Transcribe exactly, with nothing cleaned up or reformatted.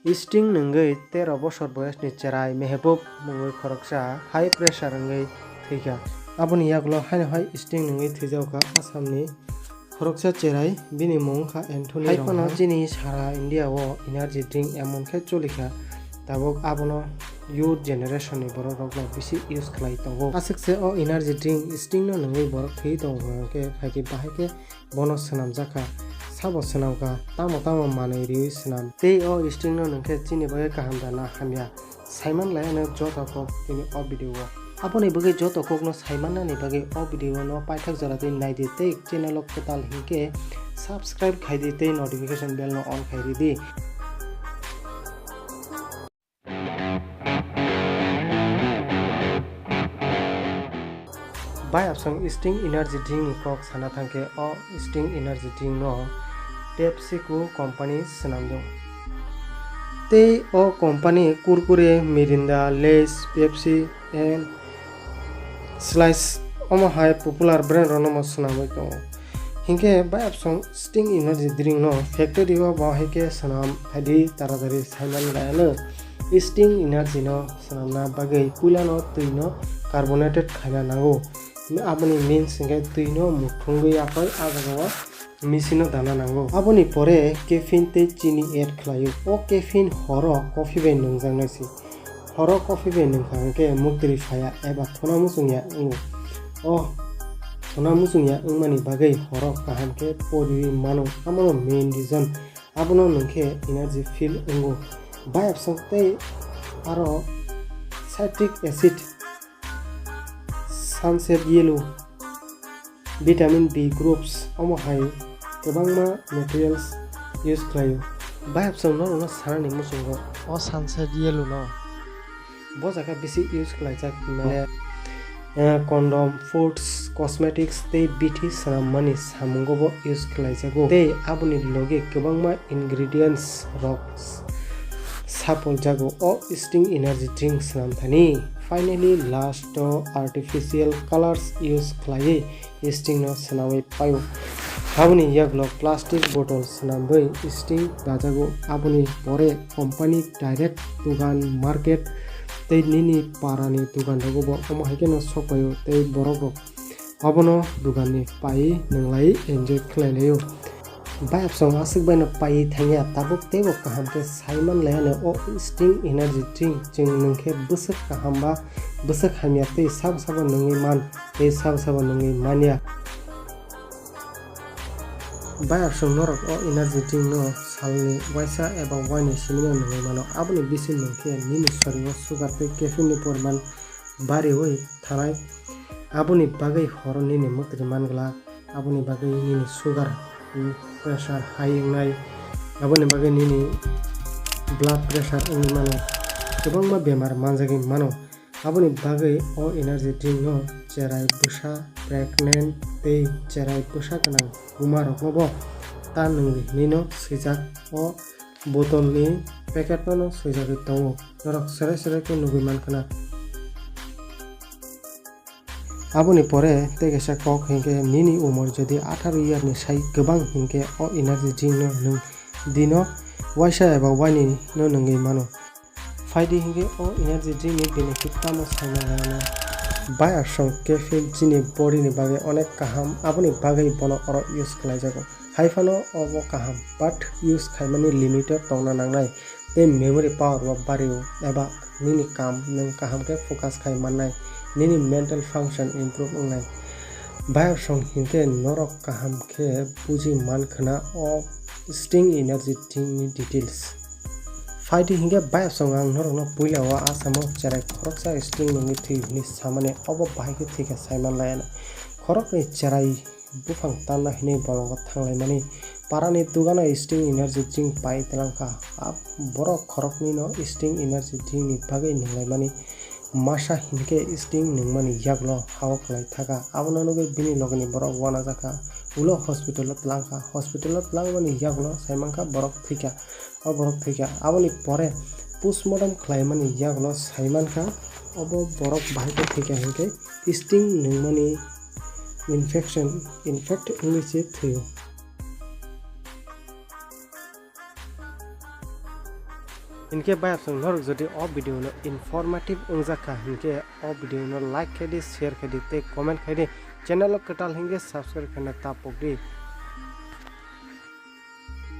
Sting nwngwi tero bosor boyosni cherai Mehbub mungwi khoroksa high pressure wngwi thwikha. Aboni yagulo haino hai Sting nwngwi thwijakha Assamni khoroksa cherai, bini mung wngkha Anthony Rongha. Hai phano chini sara India o energy drink emon khe cholikha, tabuk abono youth generation ni borok rok bai bisi use khlai tongo. Aswk se o energy drink Sting no nwngwi borok thwi tongo hwnkhe phaidi bahai khe bono swnamjakha. Sabo swnamkha, tamo tamo manwi riwi swnam. Tei o Sting no nwngkhe chini bagwi kaham da na hamya, saiman lai ano joto kok tini o video o. Aboni bagwi joto kokno saimannani bagwi o video no paithak jora twi naidi tei channel o kwtal hinkhe subscribe khaidi tei notification bell no on khai ridi. Bai absong Sting energy drink ni kok sana thangkhe o Sting energy drink no PepsiCo company swnamjak. Tei o company Kurkure, Mirinda, Lays, Pepsi and Slice omo hai popular brand rokno mo swnamwi tongo. Hinkhe bai absong Sting energy drink no factory o bo hai khe swnam phaidi taratari saiman gayano. Sting energy no swnamna bagwi puilano twi no carbonated khaina nango. Aboni means hinkhe twi no muthungwi akhoi ah jaga o machine o dana nango. Aboni pore caffeine tei chini add khlaio. O caffeine horo coffee bai nungjaknai se. Horo coffee bai nungkha hinkhe muktri phaiya eba thuna muchungya wngo. O thuna muchungya wngmani bagwi horo kaham khe poriwi mano, abono main reason. Abono nwngkhe energy feel wngo. Bayapsong tei aro citric acid, sunset yellow, vitamin B groups, omo hai kwbangma materials use khlaio. Bayapsong norokno sanani muchungo o sunset yellow no bo jaga bisi use khlaijak mane, eh, condom, foods, cosmetics tei bithi swnammani samungo bo use khlaijago tei aboni logi kwbangma ingredients rok sapoljago o Sting energy drink swnam thani. Finally, last o artificial colors use khlaiwi Sting no swnamwi paio. Aboni yagulo plastic bottle swnamwi Sting dajago. Aboni pore company direct dugan, market tei nini parani dugan rogo bo omo hai kheno sokpaio tei borok rok abono dugan ni pai nwnglai enjoy khlai laio. Bayapsong aswk baino paiwi thangya, tabuk teibo kaham khe saiman laiyano o Sting energy drink chwng nwngkhe bwswk kaham ba bwswk hamya tei sabo sabo nungwi man tei sabo sabo nungwi manya. Bayapsong norok o energy drink no salni waisa eba waini simino nungwi mano, aboni bisi nwngkhe nini sorio sugar tei caffeine ni poriman bariwi thanai, aboni bagwi horo nini mwtri man glak. Aboni bagwi nini sugar, mm, pressure high wngnai, aboni bagwi nini blood pressure wngwi mano, kwbangma bemar manjagwi mano. Aboni bagwi o energy drink no cherai bwsa, pregnant tei cherai bwsa gwnang buma rokno bo ta nwngwi hinwi no swijak, o bottle ni packet no no swijagwi tongo, norok sere sere khe nugwi mankha na. Aboni pore tei kaisa kok hinkhe nini umor jodi atharo year ni sai kwbang hinkhe o energy drink no nwng dino waisa eba waini no nwngwi mano. Phaidi hinkhe o energy drink ni benefit tamo saina nangna. Bayapsong caffeine chini body ni bagwi onek kaham, aboni bagwi bono oro use khlaijago. Hai phano obo kaham, but use khaimani limit o tongna nangnai. Tei memory power bo bario eba nini kam nwng kaham khe focus khai mannai, nini mental function improve wngnai. Bayapsong hinkhe norok kaham khe buji man khwna o Sting energy drink ni details. Phaidi hinkhe bayapsong ang norokno puila o Assam o cherai khoroksa Sting nungwi thwi hwnwi samani, obo bahai khe thwikha saiman laiano. Khoroknwi cherai buphang tanna hinwi bolongo thanglaimani. Parani dugano Sting energy drink pai twlangkha. A borok khoroknwino Sting energy drink ni bagwi nunglaimani. Masa hinkhe Sting nungmani yagulo hao khlai thaka. Abono nugwi bini logini borok uanajakha. Ulo hospital o twlangkha. Hospital o twlangmani yagulo saimankha borok thwikha. O borok thwikha. Aboni pore postmortem khlaimani yagulo saimankha obo borok bahai khe thwikha hinkhe Sting nungmani infection, infect wngwi se thwio. Hinkhe bayapsong norok jodi o video no informative wngjak kha hinkhe o video no like khai di, share khai di tei comment khai di. Channel o kwtal hinkhe subscribe khaina ta pok di.